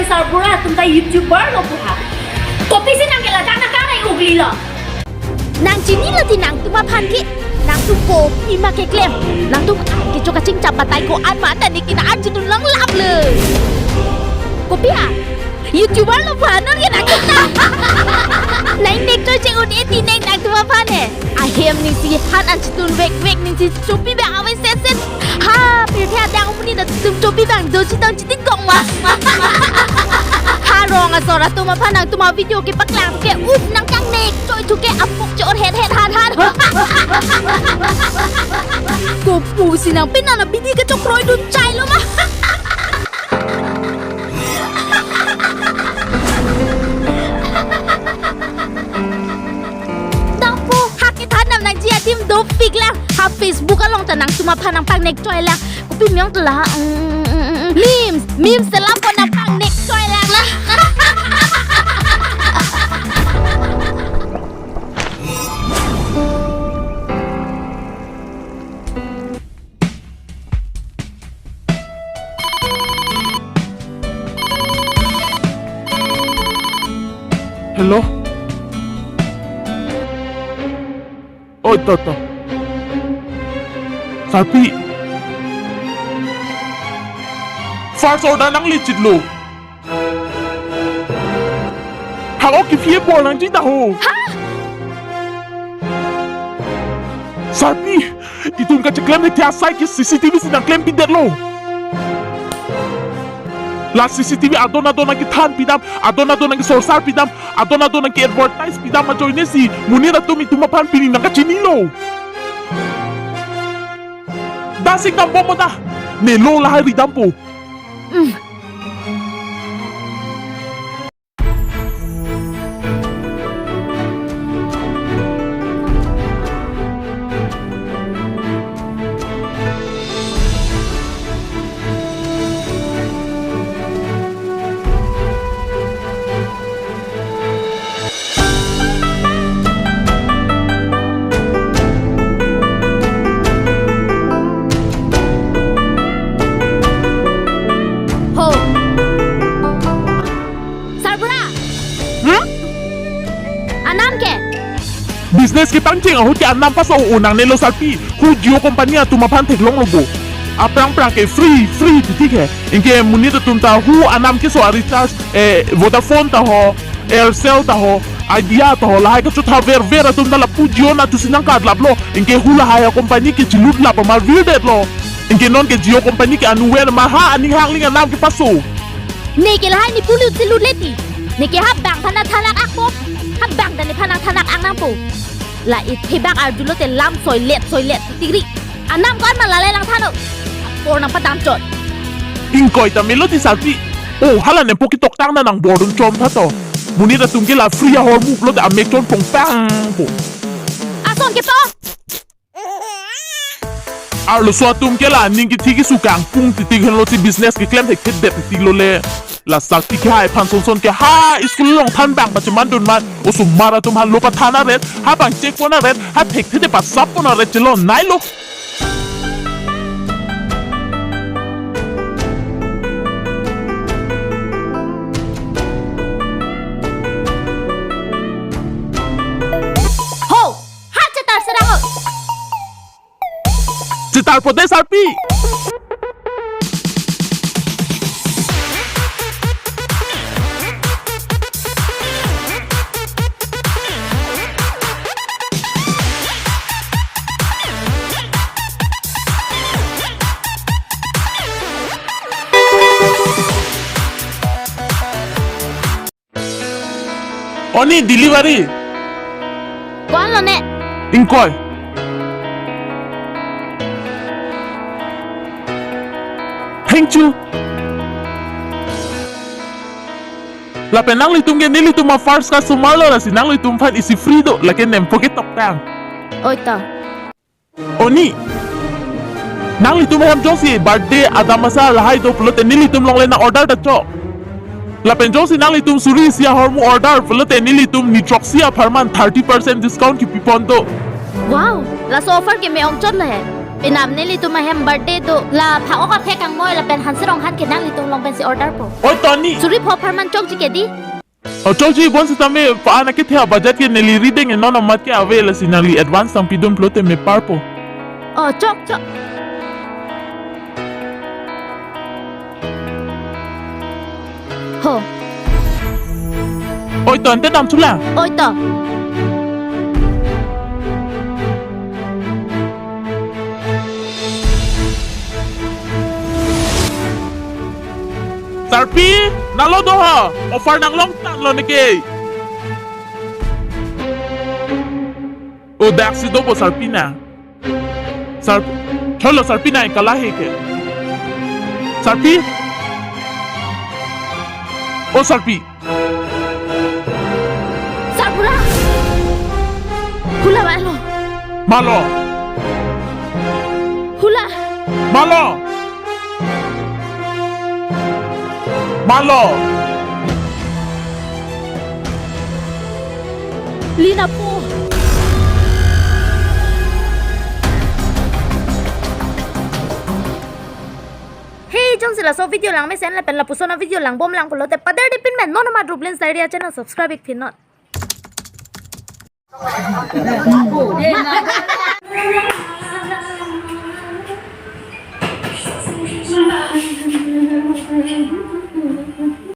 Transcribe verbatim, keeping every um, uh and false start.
Sarbura atum ta YouTuber lo pu ha. Kopisi nang ke ladak nang kanai ugli lo. Nang chinilo ti nangtum aphan ke. Nangtum kopi ma keklem. Nangtum an kecho kachingchap batai ko-an ma ta ne ke nang an chitun longlap le. Kopi ha? YouTuber lo pu ha non ke nangtum ta. Nang nek choi che un-e ti nek nangtum aphan he. Ahem ning si han an chitun vekvek ning si chopi bang ave setset. Ha, pirthe adang amonit atum chopi bang doji tang chitik kong ma. Ha, rong asor atum aphan nangtum avideo kepaklang ke up nang kang nek choi thu ke apok chor het het han han. Kopusi nang pin nang abidi kechokroidun chai lo ma. Tangpo, ha kethan nam nangji adim dopik lang. Ha Facebook along ta nangtum aphan nangpangnek choi lang. Kopi miyong tela, mm, mm, mm, mm. Memes, memes selam ko nangpangnek choi lang. Hello? Oi, to, to. Sarpi. First order nangli chitlo. Halo, kiphi bol nangji ta ho. Ha? Sarpi, itum kacheklem ne kya sai ke C C T V si nangklem pidetlo. La C C T V adon adon nangkethan pidam, adon adon nangkesorsar pidam, adon adon nangke-advertise pidam ajoine si monit atum itum aphan pini nangkachinilo. Dasik dambom ta. Ne lo lahai ridampo. Mm. Ho. Sarbura. Hmm? Anam ke? Business kepangcheng ahut ke anam paso-o nangnelo Sarpi. Hu Jio company atum aphan theklonglo bo. Aphrang phrang ke free, free titik he. Anke monit atum ta hu anam keso a-recharge, eh, Vodafone ta ho, Aircel ta ho, Idea ta ho, lahai kachotha verver atum ta lapu Jio nat pusi nangkardaplo. Anke hu lahai a-company ke chilutlap amar virdetlo. Anke non ke Jio company ke anuver ma ha aning hangling anam kepaso. Ne ke lahai ne pulut si lut leti. Ne ke ha bang aphan thanak akpo. Ha bang ta nephan thanak ang nangpo. La ithe bang arjulo te lam soilet soilet tigri. Anam ko-an ma lalai langthan-o. Apor nangpadam chot. Ingkoi ta melo ti Sarpi. O, hala nempo ketoktang na nangbordun chom tha to. Monit atum ke la free ahormu pulote amek chon pongpangpo. Ason kepo. Arloso atum ke la aning kithi kisu kangpung titik henlo si business keklem thekthedet titik lo le. La Sarpi ke hai aphan sonson ke ha school along than bang pachemandun man. Osomar atum ha lo pathan aret, ha bang chekpon aret, ha thekthe de pasap pon aret chelo nailo. Ho! Ha chetar serang-o! Chetar pote Sarpi. Oni delivery. Ko-an lone? Ingkoi. Thank you. Lapen nanglitum ke nelitum a-first customer lo, lasi nanglitum aphan isi free do, lake nempo ketoktang. Oi to. Oni, nanglitum hem jongsi birthday adam asa lahai do pulote nelitum longle nang-order ta chok. Lapen jongsi nanglitum suri isi ahormu order pulote nelitum ni throksi apharman thirty percent discount kipipon do. Wow, laso offer ke me-ong chot lo he. Penap nelitum ahem birthday do. La phak-ok aphek kangmoi lapen Hanserong han ke nanglitum along pensi order po. Oi Tony. Suri pho apharman chokji ke dei. O chokji, bonsitame pa-an akethe a-budget ke neli rideng, non amat ke ave, lasi nangli advance nangpidun pulote me par po. O chok chok. Ho. Oi to, ante dam chula. Oi to. Sarpi, nalo do ho. Offer nanglong tanglo neke. O daksi do bo Sarpi na. Sar, cholo Sarpi na kala he ke. Sarpi. O Sarpi. Sarpura. Hula malo. Malo. Hula. Malo. Malo. Lina po. Hey, jongsi laso video lang mesen lapen lapuson a-video lang bom lang pulote pader di pin men non ama Drublins Diary a-channel subscribe ik pin non.